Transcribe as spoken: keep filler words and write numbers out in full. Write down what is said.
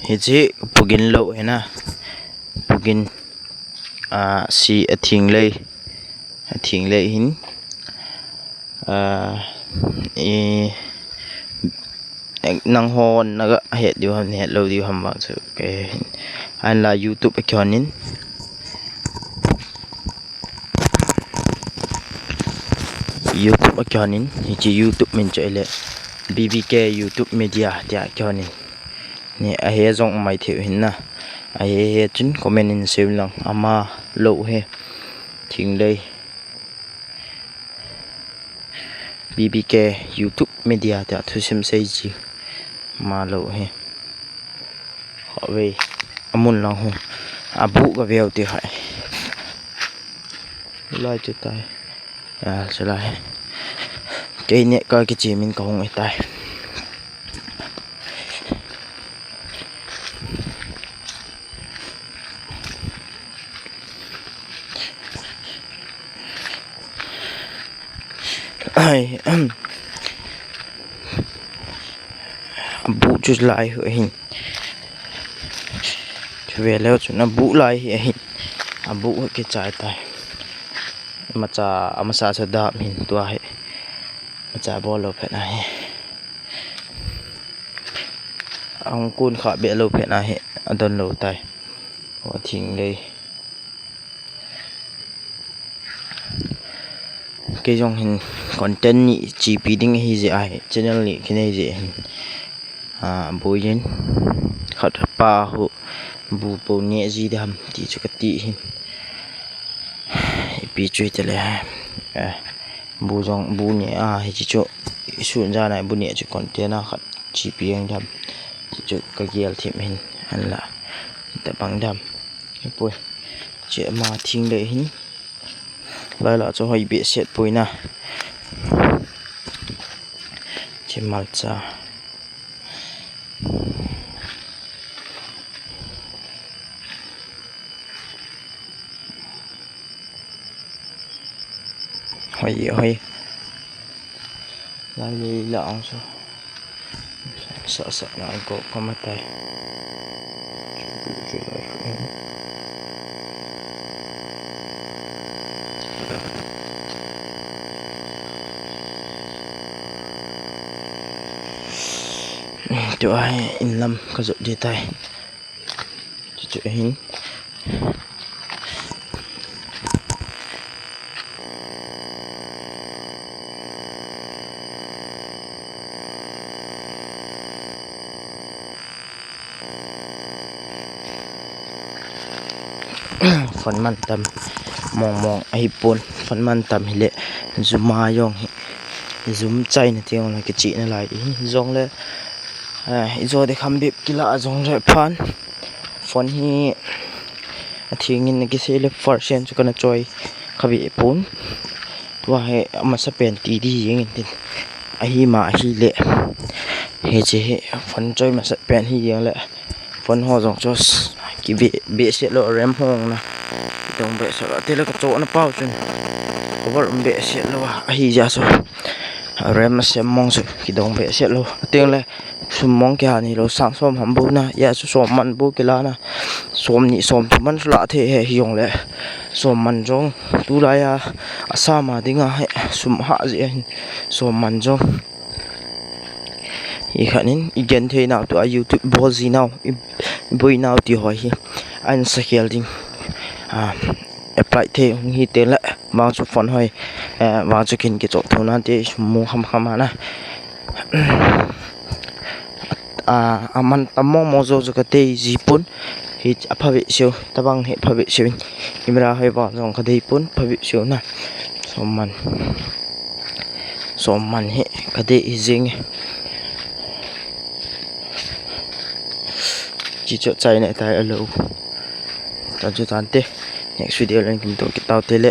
Hiche pugin lou hina. Pugin, ah, si athing lei. Athing lei hin. Ah, i, nangho naga het diu ham, het lou diu ham vang chu. Kei hin. Ahinla YouTube akihon in. YouTube akihon in, hiche YouTube min chu ahile B B K YouTube Media tia kihon in. Ni ahe jong mai thei u hin na. Ahe he chun comment in seiyu lang, ama lou he. Thing lei. B B K YouTube Media tia thusim sei ji. Ama lou he. Hawei, amun lang hu. Abu ka veu ti hai. Lai chu tai. Ya, chu lai. Kei ne ka kichi min ka hung e tai. Ai, abu chu lai hu hin. Chu ve leu chun abu lai hi ahin. Abu hu kichai tai. Amacha, amacha chu dam hin tua hi. Amacha bol lou phet na hi. Ahung kun kha be lou phet na hi. Adon lou tai. Athing lei. Kei jong hin content ni chepi ding ahi jeh ahi, channel ni kinei jeh hin. Ah, buin khat pa hu bu po ne ji dam ti chu kati hin. Ipi chu hite le. Eh, bu jong bu ne a hiche chu isun jana bu ne chu content a khat chepi ang dam. Hiche chu ka gel thim hin anla. Tabang dam. Hipoi. Che ama thing lei hin. Lai la chu hoi behseh poi na. Che malcha. Hoi, hoi. Lai lei la ang so. Sa, sa, na ko kamatai. Tua hi in lam ka jot ding tai. Chu chu hin. Phone man tam mong mong ahi pon, phone man tam hile zoom a jong hi, zoom chaina teng le kichena lai hi jong le, eh, ijo de kham bep kila jong le phan. Phone hi athing in kisei le percent chu kana choi kha ve pon. Tua hi amasa pen ti di jeng in tin. Ahi ma ahi le. Hiche hi phone choi masa pen hi jeng le. Phone ho jong chu s-, kibe, behseh lou RAM hong na. Kidong behseh lou. Tile ka chona pau chun. Cover um behseh lou a. Ahi jeh chu. RAM asem mong chu. Kidong behseh lou. Tile sum mong kiha ni lou sang som ham bu na. Ya chu som man bu kila na. Som ni som thum man chu la thei he hi jong le. Som man jong. Tulai a. Asam a dinga he. Sum ha ji hin. Som man jong. I khat in, i gen thei nau tua YouTube bol ji nau, i boi nau ti ho hi. An sa khel ding. Ah, apply thei hung hi teng le, vang chu phone hoi, eh, vang chu kin kichop thou nan te, mu kham kham ana. Ah, aman tam mong mong jo jo ka tei ji pon, hi apha ve seo, tabang hi pha ve seo in, camera hoi vang jong ka dei pon, pha ve seo na. Som man. Som man hi ka dei hi jing e. Chi chu chai ne tai alo. Tan chu tan te. Next video len kim to kit tau te le.